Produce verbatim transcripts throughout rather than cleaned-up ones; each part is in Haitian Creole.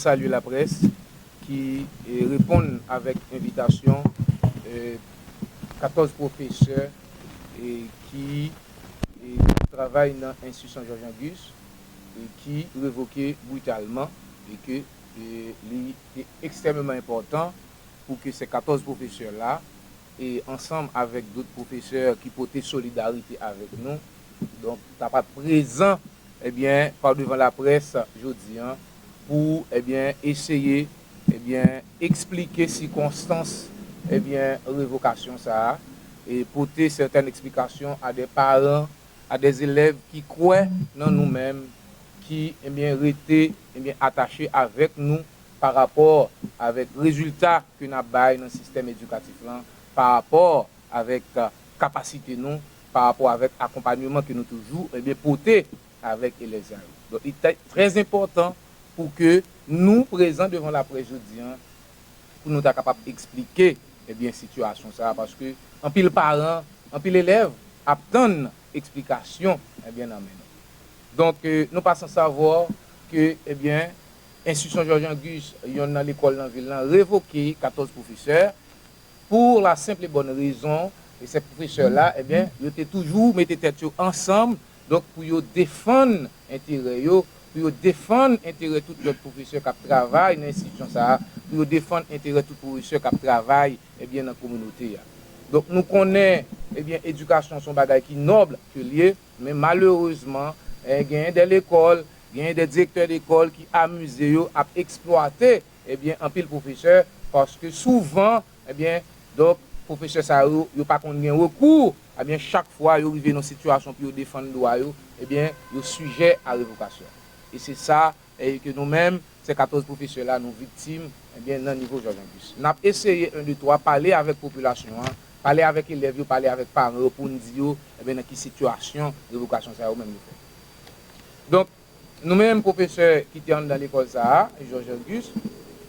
Salye laprès ki, e, reponn avèk envitasyon, e, katòz pwofesè, e, ki, e, travay nan enstitisyon Georges Angus, e, ki revoke britalman, e ke, e, li te ekstrèmeman enpòtan pou ke se katòz pwofesè la, e ansanm avèk dòt pwofesè ki pote solidarite avèk nou, donk, ta pral prezan, ebyen, pa devan laprès jodi a, pou, ebyen, eseye, ebyen, eksplike sikonstans, ebyen, revokasyon sa a, e pote sètèn eksplikasyon a de paran, a de elèv ki kwè nan nou menm, ki, ebyen, rete, ebyen, atache avèk nou pa rapò avèk rezilta ke n ap bay nan sistèm edikatif lan, pa rapò avèk, e, kapasite nou, pa rapò avèk akonpanyman ke nou toujou, ebyen, pote avèk elèv sa yo. Donk, li trè, trè enpòtan pou ke nou prezan devan laprès jodi a, pou nou ta kapab eksplike, ebyen, sitiyasyon sa a, paske anpil paran, anpil elèv ap tann eksplikasyon, ebyen, nan men nou. Donk, e, nou pa san savwa ke, ebyen, enstitisyon Georges Angus, yonn nan lekòl nan vil lan, revoke katòz pwofesè pou la senp e bòn rezon, e se pwofesè la, ebyen, yo te toujou mete tèt yo ansanm, donk, pou yo defann enterè yo, pou yo defann enterè tout lòt pwofesè k ap travay nan enstitisyon sa a, pou yo defann enterè tout pwofesè k ap travay, ebyen, nan kominote a. Donk, nou konnen, ebyen, edikasyon se yon bagay ki nòb ke l ye, men malerezman, e, genyen de lekòl, genyen de direktè lekòl ki amize yo ap eksplwate, ebyen, anpil pwofesè, paske souvan, ebyen, donk, pwofesè sa yo, yo pa konn gen rekou, ebyen, chak fwa yo rive nan sitiyasyon pou yo defann dwa yo, ebyen, yo sijè a revokasyon. E se sa, e ke nou menm, se katòz pwofesè la, nou viktim, ebyen, nan nivo Georges Angus. N ap eseye, en, de, twa, pale avèk popilasyon an, pale avèk elèv yo, pale avèk paran yo pou n di yo, ebyen, nan ki sitiyasyon revokasyon sa yo menm yo fè. Donk, nou menm pwofesè ki te anndan lekòl sa a, Georges Angus,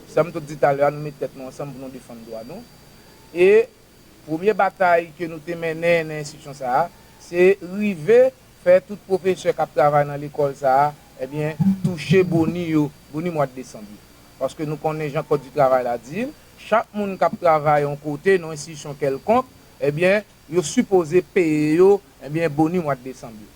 sa m t ap di talè a, nou met tèt nou ansanm pou nou defann dwa nou. E premye batay ke nou te mennen nan enstitisyon sa a, se rive fè tout pwofesè k ap travay nan lekòl sa a, ebyen, touche boni yo, boni mwa desanm yo. Paske nou konnen jan kòd di travay la di l, chak moun k ap travay yon kote, nan yon enstitisyon kèlkonk, ebyen, yo sipoze peye yo, ebyen, boni mwa desanm yo.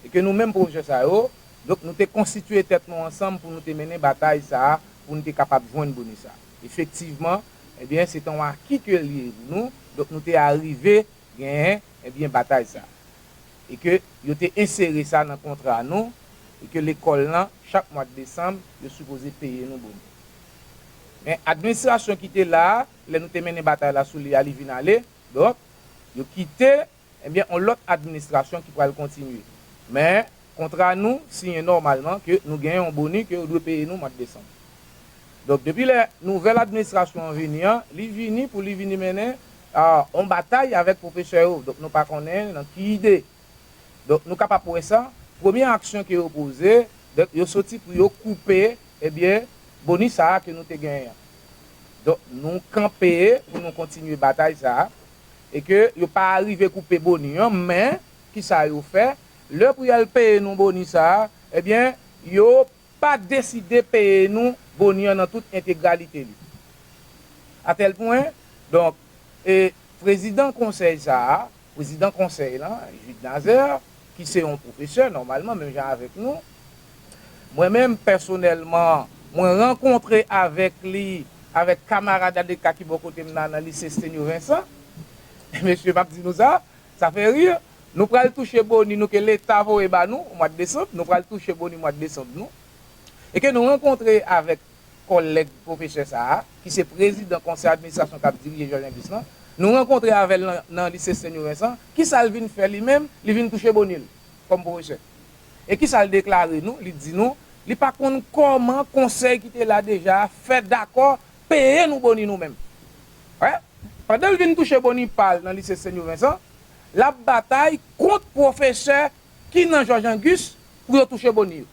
E ke nou menm pwofesè sa yo, donk, nou te konstitye tèt nou ansanm pou nou te mennen batay sa a, pou nou te kapab jwenn boni sa a. Efektivman, ebyen, se te yon aki ke l ye pou nou, donk, nou te arive genyen, ebyen, batay sa a. E ke yo te ensere sa nan kontra nou, e ke lekòl lan, chak mwa desanm, yo sipoze peye nou boni. Men administrasyon ki te la a, lè nou te mennen batay la sou li a, li vin ale, donk, yo kite, ebyen, yon lòt administrasyon ki pral kontinye. Men, kontra nou siyen nòmalman ke nou genyen yon boni ke yo dwe peye nou mwa desanm. Donk, depi lè nouvèl administrasyon an vini an, li vini pou li vini mennen, a, yon batay avèk pwofesè yo. Donk, nou pa konnen nan ki ide. Donk, nou kapab wè sa, premye aksyon ke yo poze, donk, yo soti pou yo koupe, ebyen, boni sa a ke nou te genyen an. Donk, nou kanpe pou nou kontinye batay sa a, e ke yo pa rive koupe boni an, men, kisa yo fè? Lè pou y al peye nou boni sa a, ebyen, yo pa deside peye nou boni an nan tout entegralite li. A tèl pwen, donk, e prezidan konsèy sa a, prezidan konsèy lan, Jude Nazaire, ki se yon pwofesè, nòmalman, menm jan avèk nou, mwen menm, pèsonèlman, mwen rankontre avèk li, avèk kamarad A D K ki bò kote m nan, nan lise Stenio Vincent. Mesye, m ap di nou sa, sa fè ri. Nou pral touche boni nou ke Leta voye ba nou, mwa desanm, nou pral touche boni mwa desanm nou. E ke nou rankontre avèk kòlèg pwofesè sa a, ki se prezidan konsèy administrasyon k ap dirije Georges Angus lan, nou rankontre avè l nan, nan lise Stenio Vincent, kisa l vin fè li menm? Li vin touche boni l kòm pwofesè. E kisa l deklare nou? Li di nou, li pa konn kòman konsèy ki te la deja a fè dakò peye nou boni nou menm. Wè? Pandan l vin touche boni pa l nan lise Stenio Vincent, l ap batay kont pwofesè ki nan Georges Angus pou yo touche boni yo.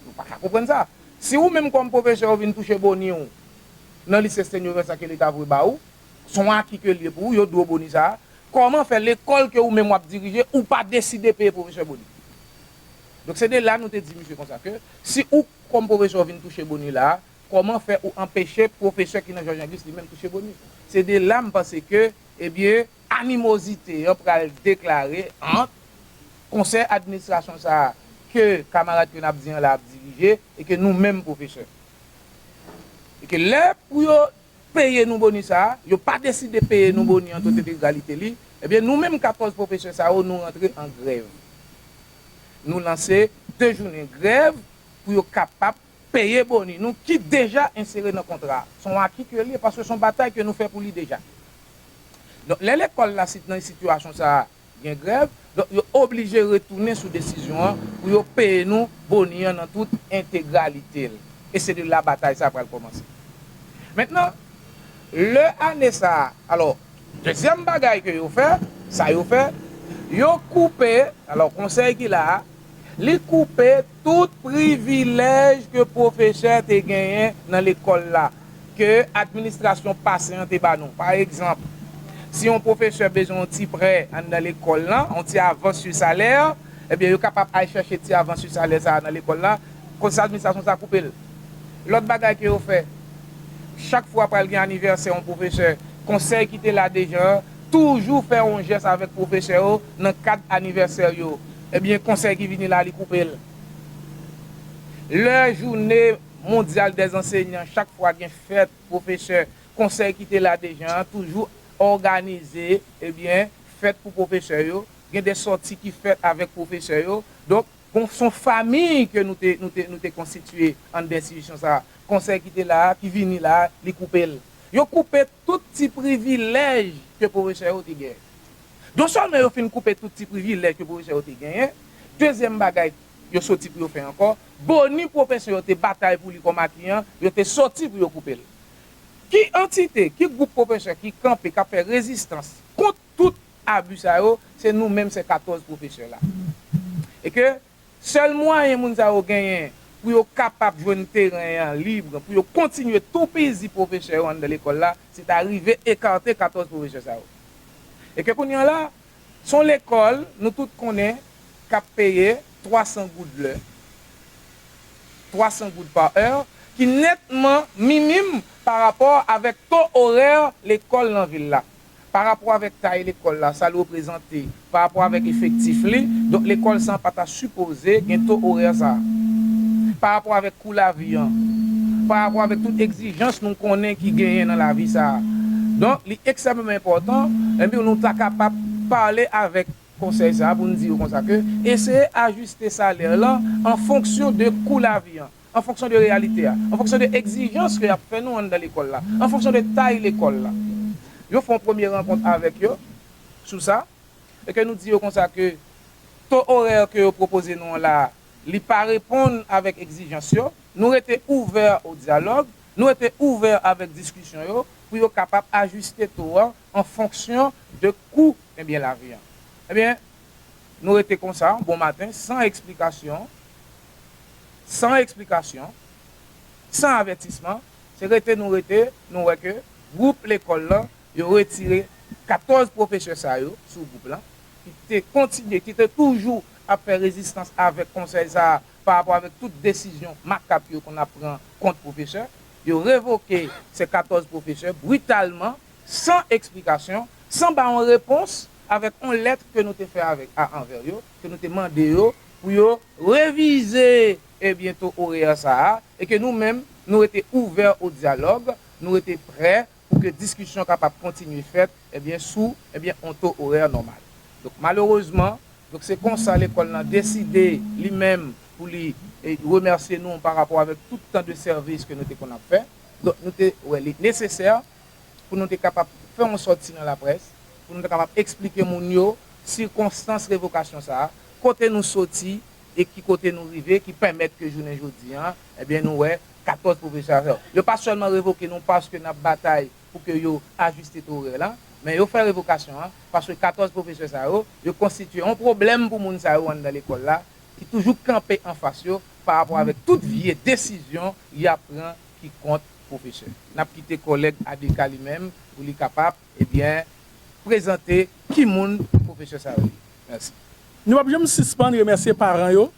Nou pa ka konprann sa. Si ou menm kòm pwofesè ou vin touche boni w nan lise Stenio Vincent ke Leta voye ba ou, se yon aki ke l ye pou ou, yo dwe w boni sa a, kòman fè lekòl ke ou menm w ap dirije, ou pa deside peye pwofesè boni? Donk, se de la nou te di misye konsa ke si ou kòm pwofesè ou vin touche boni la a, kòman fè ou anpeche pwofesè ki nan Jòj Anglis li menm touche boni? Se de la m panse ke, ebyen, animozite an pral deklare ant konsèy administrasyon sa a ke kamarad ke n ap di an la ap dirije e ke nou menm pwofesè. E ke lè pou yo peye nou boni sa a, yo pa deside peye nou boni an tout entegralite li, ebyen nou menm katòz pwofesè sa yo nou rantre an grèv. Nou lanse de jounen grèv pou yo kapab peye boni nou ki deja ensere nan kontra. Se yon aki ke l ye paske se yon batay ke nou fè pou li deja. Donk lè lekòl la sit nan sitiyasyon sa a, gen grèv, donk yo oblije retounen sou desizyon an pou yo peye nou boni an nan tout entegralite l. E se de la batay sa a pral kòmanse. Mentnan, lè ane sa a, alò, dezyèm bagay ke yo fè, sa yo fè, yo koupe, alò, konsèy ki la a, li koupe tout privilèj ke pwofesè te genyen nan lekòl la, ke administrasyon pase an te ba nou. Pa egzanp, si yon pwofesè bezwen yon ti prè anndan lekòl lan, yon ti avans sou salè, ebyen yo kapab al chèche ti avans sou salè sa a nan lekòl la, konsèy administrasyon sa koupe l. Lòt bagay ke yo fè, chak fwa pral gen anivèsè yon pwofesè, konsèy ki te la deja an toujou fè yon jès avèk pwofesè yo nan kad anivèsè yo. Ebyen konsèy ki vini la li koupe l. Lè jounen mondyal dèzansenyan, chak fwa gen fèt pwofesè, konsèy ki te la deja an toujou òganize, ebyen, fèt pou pwofesè yo, gen de sòti ki fèt avèk pwofesè yo. Donk, bon, se yon fanmi ke nou te, nou te, nou te konstitye anndan enstitisyon sa a. Konsèy ki te la a, ki vini la a, li koupe l. Yo koupe tout ti privilèj ke pwofesè yo te genyen. Non sèlman yo fin koupe tout ti privilèj ke pwofesè yo te genyen, dezyèm bagay yo soti pou yo fè ankò, boni pwofesè yo te batay pou li kòm aki an, yo te soti pou yo koupe l. Ki antite, ki gwoup pwofesè ki kanpe, k ap fè rezistans kont tout abi sa yo, se nou menm, se katòz pwofesè la. E ke sèl mwayen moun sa yo genyen pou yo kapab jwenn teren an lib, pou yo kontinye toupizi pwofesè yo anndan lekòl la, se ta rive ekate katòz pwofesè sa yo. E ke kounye a la, se yon lekòl, nou tout konnen, k ap peye twa san goud lè, twa san goud pa è, ki nètman minim pa rapò avèk to orè lekòl nan vil la. Pa rapò avèk tay lekòl la, sa l reprezante, pa rapò avèk efektif li, donk lekòl sa a pa ta sipoze gen to orè sa a. Pa rapò avèk kou lavi an, pa rapò avèk tout egzijans nou konnen ki genyen nan lavi sa a. Donk, li ekstrèmeman enpòtan, ebyen, nou ta kapab pale avèk konsèy sa a pou n di yo konsa ke eseye ajiste salè lan an fonksyon de kou lavi an, an fonksyon de reyalite a, an fonksyon de egzijans ke y ap fè nou anndan lekòl la, an fonksyon de tay lekòl la. Yo fè yon premye rankont avèk yo sou sa, e ke nou di yo konsa ke to orè ke yo pwopoze nou an la a, li pa reponn avèk egzijans yo. Nou rete ouvè o dyalòg, nou rete ouvè avèk diskisyon yo, pou yo kapab ajiste to an an fonksyon de kou, ebyen, lavi an. Ebyen, nou rete konsa, bon maten, san eksplikasyon, san eksplikasyon, san avètisman, se rete nou rete, nou wè ke gwoup lekòl lan, yo retire katòz pwofesè sa yo sou gwoup lan, ki te kontinye, ki te toujou ap fè rezistans avèk konsèy sa a pa rapò avèk tout desizyon makab yo konn ap pran kont pwofesè. Yo revoke se katòz pwofesè britalman, san eksplikasyon, san ba yon repons avèk yon lèt ke nou te fè avèk, a, anvè yo, ke nou te mande yo pou yo revize, ebyen, to orè sa a, e ke nou menm, nou rete ouvè o dyalòg, nou rete prè pou ke diskisyon kapab kontinye fèt, ebyen, sou, ebyen, yon to orè nòmal. Donk, malerezman, donk, se konsa lekòl lan deside li menm pou li, e, remèsye nou pa rapò avèk tout tan de sèvis ke nou te konn ap fè. Donk, nou te wè li nesesè pou nou te kapab fè yon sòti nan laprès, pou nou te kapab eksplike moun yo sikonstans revokasyon sa a, kote nou soti e ki kote nou rive, ki pèmèt ke jounen jodi an, ebyen, nou wè katòz pwofesè sa yo. Yo pa sèlman revoke nou paske n ap batay pou ke yo ajiste to orè la, men yo fè revokasyon an paske katòz pwofesè sa yo, yo konstitye yon pwoblèm pou moun sa yo anndan lekòl la, ki toujou kanpe anfas yo pa rapò avèk tout vye desizyon y ap pran ki kont pwofesè. N ap kite kòlèg Adeka li menm pou li kapab, ebyen, prezante ki moun pwofesè sa yo ye. Mèsi. Nou p ap janm sispann remèsye paran yo,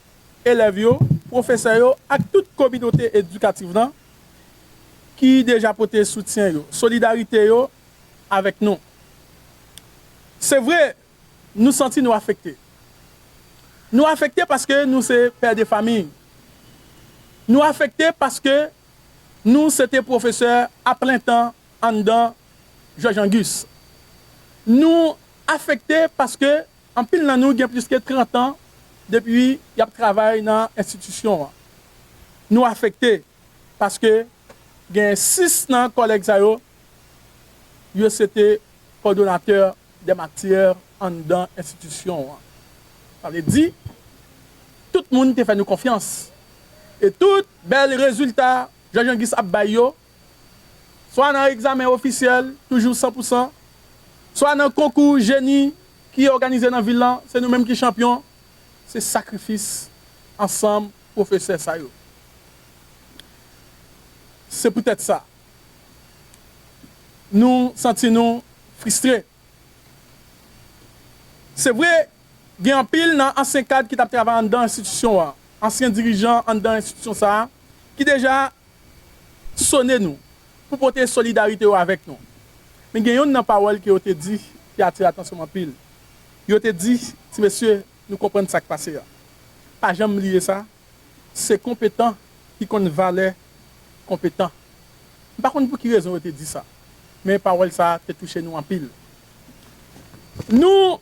elèv yo, pwofesè yo ak tout kominote edikatif lan ki deja pote soutyen yo, solidarite yo avèk nou. Se vre, nou santi nou afekte. Nou afekte paske nou se pè de fami. Nou afekte paske nou se te pwofesè a plen tan anndan Jòj Angus. Nou afekte paske anpil nan nou gen plis ke trant an depi y ap travay nan enstitisyon an. Nou afekte paske gen sis nan kòlèg sa yo, yo se te kòdonatè de matyè anndan enstitisyon an. Sa vle di, tout moun te fè nou konfyans. E tout bèl rezilta Jòj Angus ap bay yo, swa nan egzamen ofisyèl, toujou san pou san, swa nan konkou jeni ki òganize nan vil lan, se nou menm ki chanpyon, se sakrifis ansanm pwofesè sa yo. Se poutèt sa, nou santi nou fristre. Se vre, gen anpil nan ansyen kad ki t ap travay anndan enstitisyon an, ansyen dirijan anndan enstitisyon sa a, ki deja sone nou pou pote solidarite yo avèk nou. Men gen youn nan pawòl ke yo te di ki atire atansyon m anpil. Yo te di, "Ti mesye, nou konprann sa k pase a." Pa janm bliye sa, se konpetan ki konn valè konpetan. M pa konn pou ki rezon yo te di sa, men pawòl sa a te touche nou anpil. Nou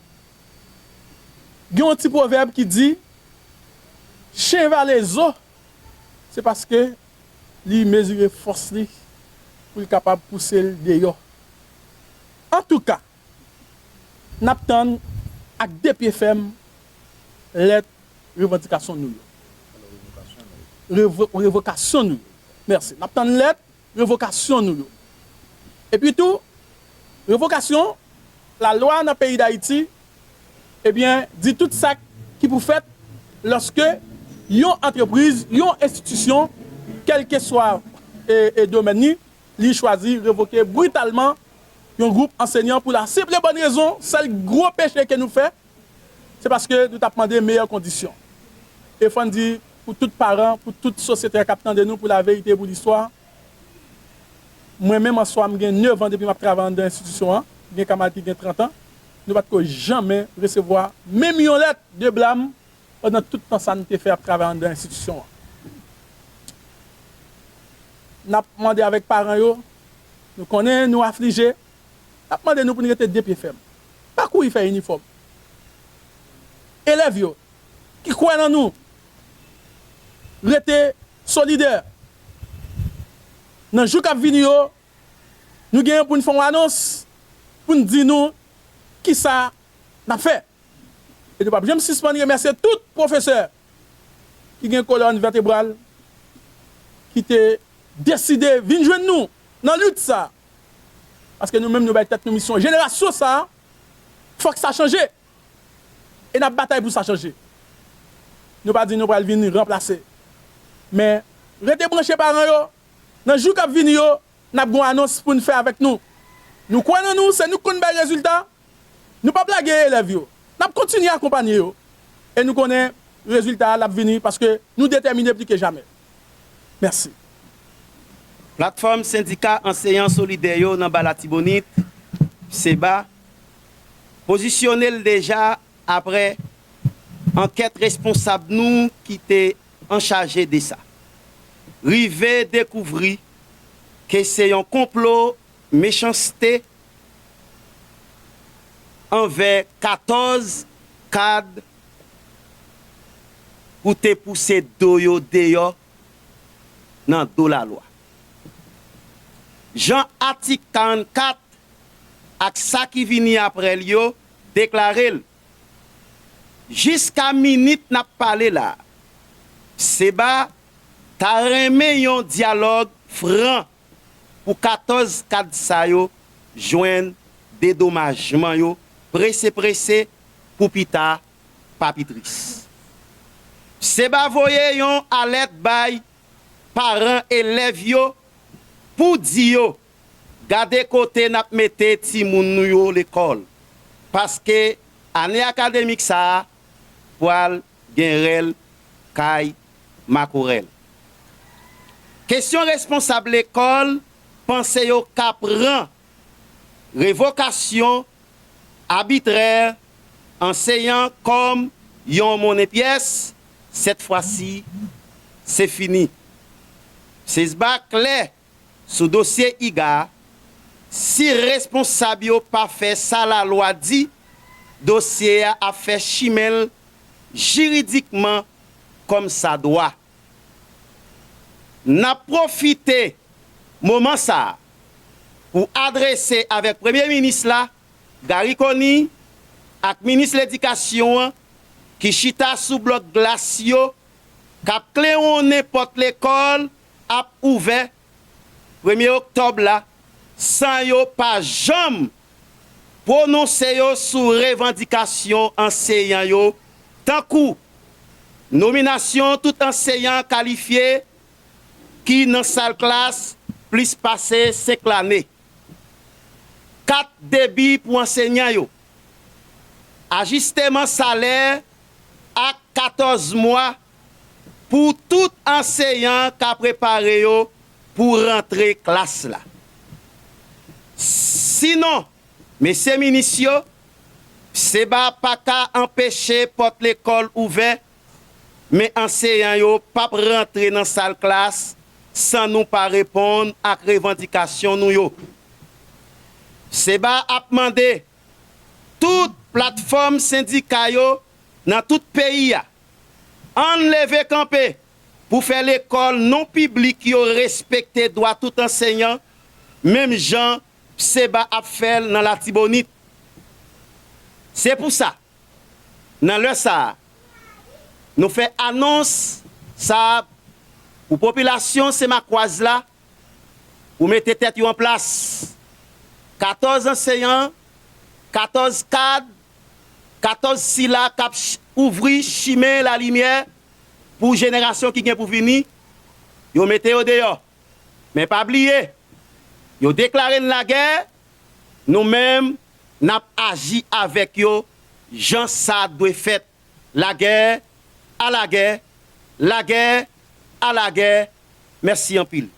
gen yon ti pwovèb ki di, "Chen vale zo, se paske li mezire fòs li pou l kapab pouse l deyò." Antouka, n ap tann ak de pye fèm lèt revandikasyon nou yo. Revo-, revokasyon nou yo. Mèsi. N ap tann lèt revokasyon nou yo. Epi tou, revokasyon, lalwa nan peyi Dayiti, ebyen, di tout sa ki pou fèt lòske yon antrepriz, yon enstitisyon, kèlkeswa, e, e domèn li, li chwazi revoke britalman yon gwoup ansenyan pou la senp e bòn rezon, sèl gwo peche ke nou fè, se paske nou t ap mande meyè kondisyon. E fò n di, pou tout paran, pou tout sosyete a k ap tande nou, pou laverite, pou listwa, mwen menm an swa, m gen nèf an depi m ap travay anndan enstitisyon an, gen kamarad ki gen trant an, nou pa t ko janmen resevwa menm yon lèt de blam pandan tout tan sa n te fè ap travay anndan enstitisyon an. N ap mande avèk paran yo, nou konnen nou aflije, n ap mande nou pou n rete de pye fèm. Pa kouri fè inifòm. Elèv yo, ki kwè nan nou, rete solidè. Nan jou k ap vini yo, nou genyen pou n fè yon anons, pou n di nou kisa n ap fè. E nou p ap janm sispann remèsye tout pwofesè ki gen kolòn vètebral ki te deside vin jwenn nou nan lit sa a. Paske nou menm, nou bay tèt nou misyon. Jenerasyon sa a, fòk sa chanje. E n ap batay pou sa chanje. Nou pa di nou pral vin ranplase. Men, rete branche paran yo. Nan jou k ap vini yo, n ap gen yon anons pou n fè avèk nou. Nou kwè nan nou, se nou k konn bay rezilta. Nou p ap lage elèv yo. N ap kontinye akonpanye yo. E nou konnen rezilta a l ap vini paske nou detèmine pli ke jamè. Mèsi. Platfòm Sendika Anseyan Solidè yo nan Ba Latibonit, SEBA, pozisyone l deja apre ankèt responsab nou ki te anchaje de sa rive dekouvri ke se yon konplo mechanste anvè katòz kad pou te pouse do yo deyò nan do lalwa. Jan atik karannkat ak sa ki vini apre l yo deklare l, jiska minit n ap pale la a, SEBA ta renmen yon dyalòg fran pou katòz kad sa yo jwenn dedomajman yo prese prese pou pita pa pi tris. SEBA voye yon alèt bay paran elèv yo pou di yo gade kote n ap mete timoun nou yo lekòl, paske ane akademik sa a pwal gen rèl kay makorèl. Kesyon responsab lekòl panse yo ka pran revokasyon abitrè anseyan kòm yon monnen pyès, sèt fwa si, se fini. Sesba klè sou dosye Iga a, si responsab yo pa fè sa lalwa di, dosye a ap fè chimen l jiridikman kòmsadwa. N ap pwofite moman sa a pou adrese avèk Premye Minis la, Garry Conille, ak Minis Ledikasyon an, ki chita sou blòk glas yo, k ap klewonnen pòt lekòl ap ouvè premye oktòb la, san yo pa janm pwononse yo sou revandikasyon anseyan yo, tankou nominasyon tout anseyan kalifye ki nan sal klas plis pase senk lane, kat debi pou anseyan yo, ajisteman salè ak katòz mwa pou tout anseyan k ap prepare yo pou rantre klas la. Sinon, mesye minis yo, seba pa ka anpeche pòt lekòl ouvè, men anseyan yo p ap rantre nan sal klas san nou pa reponn ak revandikasyon nou yo. Seba ap mande tout platfòm sendika yo nan tout peyi a, ann leve kanpe pou fè lekòl non piblik yo respekte dwa tout anseyan, menm jan seba ap fè l nan Latibonit. Se pou sa, nan lè sa a, nou fè anons sa a pou popilasyon Senmakwaz la, pou mete tèt yo an plas. Katòz anseyan, katòz kad, katòz sila k ap ch- ouvri chimen lalimyè pou jenerasyon ki gen pou vini, yo mete yo deyò. Men pa bliye, yo deklare n lagè, nou menm, n ap aji avèk yo jan sa dwe fèt. Lagè, alagè, lagè, alagè. Mèsi anpil.